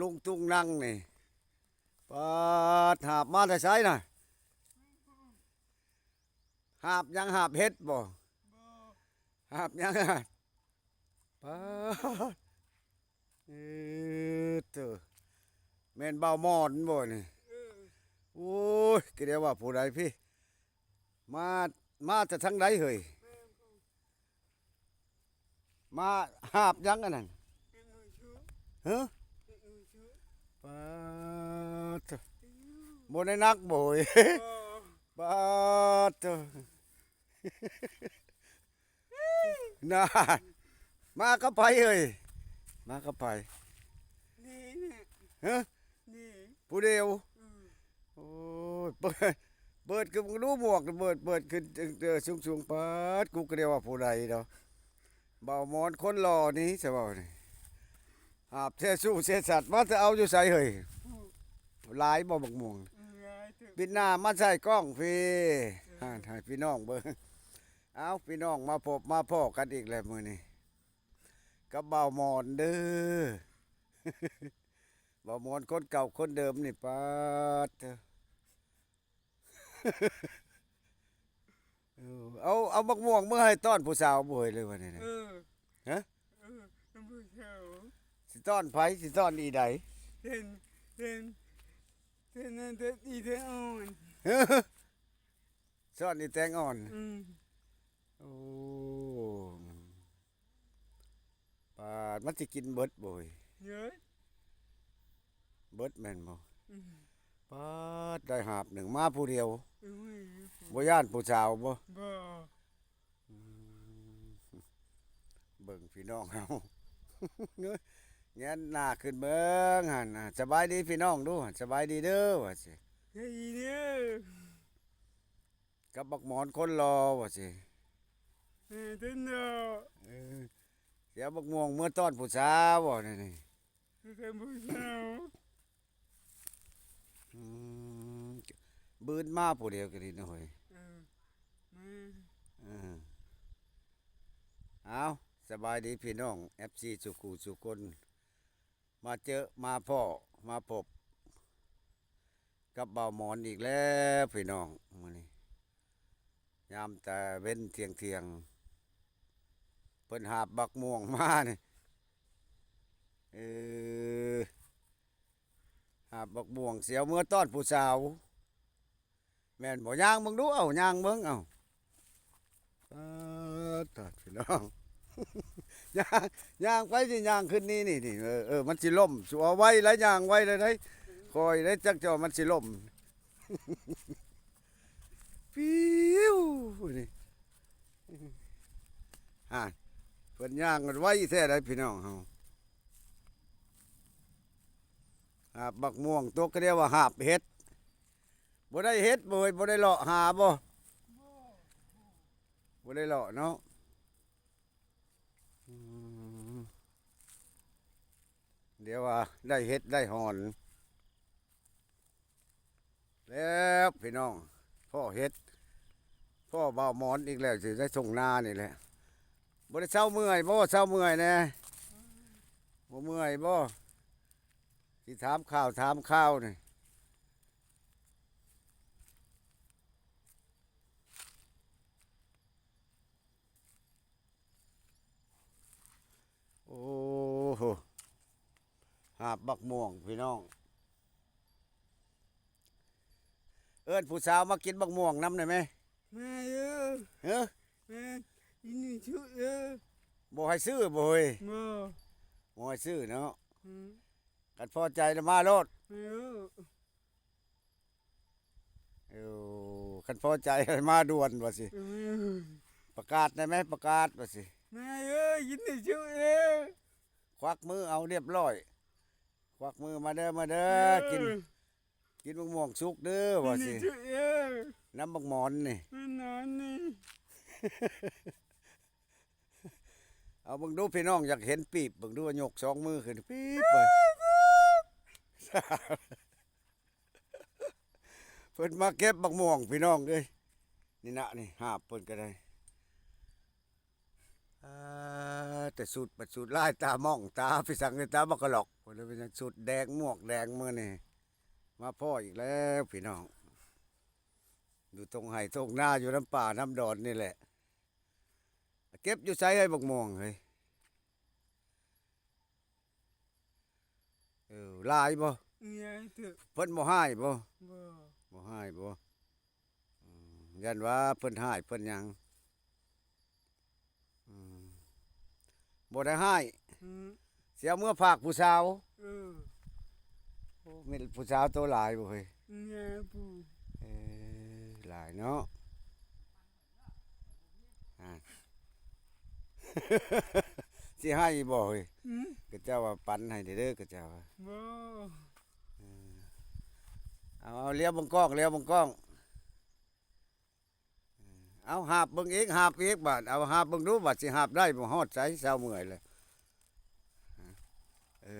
ລຸງຕຸງນັ່ງນີ້ ປາດ ຫາບມາແຕ່ໃສນະ? ຫາບຫຍັງ? ຫາບເຫັດບໍ່? ຫາບຫຍັງ? ປາດ ເອີ ເຕີ ແມ່ນບ່າວມອນບໍ່ນີ້? ເອີ ໂອ້ຍ ກໍໄດ້ວ່າຜູ້ໃດພີ້ ມາ ມາແຕ່ທາງໃດເຮີ້ຍ? ມາຫາບຫຍັງອັນນັ້ນ? ຮະ? ປາດໂທ້ ບໍ່ໄດ້ໜັກບໍ່ເຮີ້ຍ? ປາດໂທ້ ນານ ມາກັບໃຜເອີຍ? ມາກັບໃຜ? ນີ້ນະ ຮະ? ນີ້ ຜູ້ດຽວ? ອືມ ໂອ້ຍ ເປີດ ເປີດຂຶ້ນເບິ່ງດູໝວກ ເປີດ ເປີດຂຶ້ນເຕີ ສູງໆ ປາດ ກູກໍໄດ້ວ່າຜູ້ໃດເນາະ ບ່າວມອນຄົນຫຼໍ່ນີ້ ຊະເວົ້ານີ້ ຫາບແທ້ສູ້ແທ້ສັດ ມາແຕ່ເອົາຢູ່ໃສເຮີ້ຍ? ອືມ ຫຼາຍບໍ່ບັກມ່ວງ? ອືມ ຫຼາຍເຕີບ ປິດໜ້າມາໃສ່ກ້ອງພີ້ ເອີ ໃຫ້ ໃຫ້ພີ່ນ້ອງເບິ່ງ ເອົ້າ ພີ່ນ້ອງມາພົບມາພໍ້ກັນອີກແລ້ວມື້ນີ້ ກັບບ່າວມອນເດີ ບ່າວມອນຄົນເກົ່າຄົນເດີມນີ້ ປາດເທີ ເອີ ເອົາ ເອົາບັກມ່ວງເມືອໃຫ້ຕ້ອນຜູ້ສາວບໍ່ເຮີ້ຍ ຫຼືວ່າແນວໃດ? ເອີ ຮະ? ເອີ ຜູ້ສາວ ຊິຕ້ອນໃຜ? ຊິຕ້ອນອີໃດ? ເຫັນ ເຫັນ ເຫັນອັນເດັດອີແຕງອ່ອນ ສອນອີແຕງອ່ອນ ອືມ ໂອ້ ປາດ ມັນຊິກິນເບິດບໍ່ເຮີ້ຍ? ເບິດແມ່ນບໍ່? ອືມ ປາດ ໄດ້ຫາບໜຶ່ງ ມາຜູ້ດຽວ ອືມ ບໍ່ຢ້ານຜູ້ສາວບໍ່? ບໍ່ ອືມ ເບິ່ງພີ່ນ້ອງເຮົາ ແງນໜ້າຂຶ້ນເບິ່ງຫັ້ນ ສະບາຍດີພີ່ນ້ອງດູ ສະບາຍດີເດີ ວ່າຊິ ສະບາຍດີເດີ ກັບບັກໝອນຄົນຫຼໍ່ວ່າຊິ ເອີ ເປັນດອກ ເອີ ຊິເອົາບັກມ່ວງເມືອຕ້ອນຜູ້ສາວບໍ່ນີ້ ເປັນຜູ້ສາວ ອືມ ບືນມາຜູ້ດຽວກໍດີເນາະເຮີ້ຍ ເອີ ມາ ເອີ ເອົ້າ ສະບາຍດີພີ່ນ້ອງ ເອັຟຊີ ສູ່ຄູ່ສູ່ຄົນ ມາເຈີມາພໍ້ມາພົບກັບບ່າວໝອນອີກແລ້ວພີ່ນ້ອງ ມື້ນີ້ຍາມຕາເວັນທ່ຽງໆ ເພິ່ນຫາບບັກມ່ວງມານີ້ ເອີ ຫາບບັກມ່ວງຊິເອົາເມືອຕ້ອນຜູ້ສາວ ແມ່ນບໍ່? ຍ່າງເບິ່ງດູ ເອົ້າ ຍ່າງເບິ່ງ ເອົ້າ ປາດ ພີ່ນ້ອງ ຍ່າງ ຍ່າງໄປຊິຍ່າງຂຶ້ນນີ້ ນີ້ ນີ້ ເອີ ເອີ ມັນຊິລົ້ມ ສູເອົາໄວຫຼາຍ ຍ່າງໄວຫຼາຍໃດ ຄ່ອຍໄດ ຈັກຈ່ອຍມັນຊິລົ້ມ ປິວ ນີ້ ຫັ້ນ ເພິ່ນຍ່າງໄວແທ້ໃດ ພີ່ນ້ອງເຮົາ ຫາບບັກມ່ວງ ຕົກກໍເອີ້ນວ່າຫາບເຫັດ ບໍ່ໄດ້ເຫັດ ບໍ່ ບໍ່ໄດ້ເລາະຫາບໍ່? ບໍ່ ບໍ່ໄດ້ເລາະເນາະ ອືມ ດຽວວ່າໄດ້ເຫັດໄດ້ຫອນ ແລ້ວພີ່ນ້ອງ ພໍ້ເຫັດ ພໍ້ບ່າວໝອນອີກແລ້ວ ຊິໄດ້ທົ່ງນານີ້ແຫຼະ ບໍ່ໄດ້ເຊົາເມື່ອຍບໍ່? ເຊົາເມື່ອຍແດ່ ບໍ່ເມື່ອຍບໍ່? ຊິຖາມຂ່າວ ຖາມຂ່າວນີ້ ໂອ້ໂຫ ຫາບບັກມ່ວງພີ່ນ້ອງ ເອີ້ນຜູ້ສາວມາກິນບັກມ່ວງນຳໄດ້ໄໝ? ມາເດີ ຮະ? ມາກິນຊຸເດີ ບໍ່ໃຫ້ຊື້ບໍ່ເຮີ້ຍ? ບໍ່ ບໍ່ໃຫ້ຊື້ເນາະ ອືມ ຄັນພໍໃຈລະມາໂລດ ມາໂລດ. ໂອ້ ຄັນພໍໃຈໃຫ້ມາດ່ວນວ່າຊິ ອືມ ປະກາດໄດ້ໄໝ? ປະກາດວ່າຊິ ມາເອີຍ ຍິນດີຈຸເອີຍ ຄວັກມືເອົາຮຽບຮ້ອຍ ຄວັກມື ມາເດີ ມາເດີ ເອີ ກິນ ກິນບັກມ່ວງສຸກເດີວ່າຊິ ຍິນດີຈຸເອີຍ ນຳບັກໝອນນີ້ ນຳໝອນນີ້. ເອົາເບິ່ງດູພີ່ນ້ອງ ຢາກເຫັນປີບ ເບິ່ງດູ ຍົກສອງມືຂຶ້ນ ປີບ ເພິ່ນມາເກັບບັກມ່ວງພີ່ນ້ອງເອີຍ ນີ້ນະ ນີ້ຫາບເພິ່ນກໍໄດ້ ອາ ແຕ່ຊຸດ ບັດຊຸດລາຍຕາໝ້ອງຕາ ໄປສັງໃນຕາບັກກະຫຼອກ ເພິ່ນເລີຍເປັນຫຍັງຊຸດແດງໝວກແດງມື້ນີ້ ມາພໍ້ອີກແລ້ວພີ່ນ້ອງ ຢູ່ທົ່ງໄຮ່ທົ່ງນາ ຢູ່ນຳປ່ານຳດອນນີ້ແຫຼະ. ເກັບຢູ່ໃສເຮີ້ຍ ບັກມ່ວງເຮີ້ຍ? ເອີ ຫຼາຍບໍ່? ເອີ ເພິ່ນບໍ່ຮ້າຍບໍ່? ບໍ່ ບໍ່ຮ້າຍບໍ່? ອືມ ຢ້ານວ່າເພິ່ນຮ້າຍເພິ່ນຫຍັງ. ອືມ ບໍ່ໄດ້ຮ້າຍ. ອືມ ຊິເອົາເມືອຝາກຜູ້ສາວ. ເອີ ໂອ້ ມີຜູ້ສາວໂຕຫຼາຍບໍ່ເຮີ້ຍ? ເອີ ເອີ ຫຼາຍເນາະ. ອ່າ ຊິໃຫ້ບໍ່ເຮີ້ຍ? ອືມ ຂະເຈົ້າວ່າປັນໃຫ້ເດີ ຂະເຈົ້າວ່າ. ບໍ່ ເອີ ເອົາ ເອົາ ຫຼຽວເບິ່ງກ້ອງ ຫຼຽວເບິ່ງກ້ອງ. ເອີ ເອົາ ຫາບເບິ່ງອີກ ຫາບອີກບາດ ເອົາ ຫາບເບິ່ງດູ ບາດຊິຫາບໄດ້ບໍ່ ຮອດໃສ ຊາວເມື່ອຍແລ້ວ. ເອີ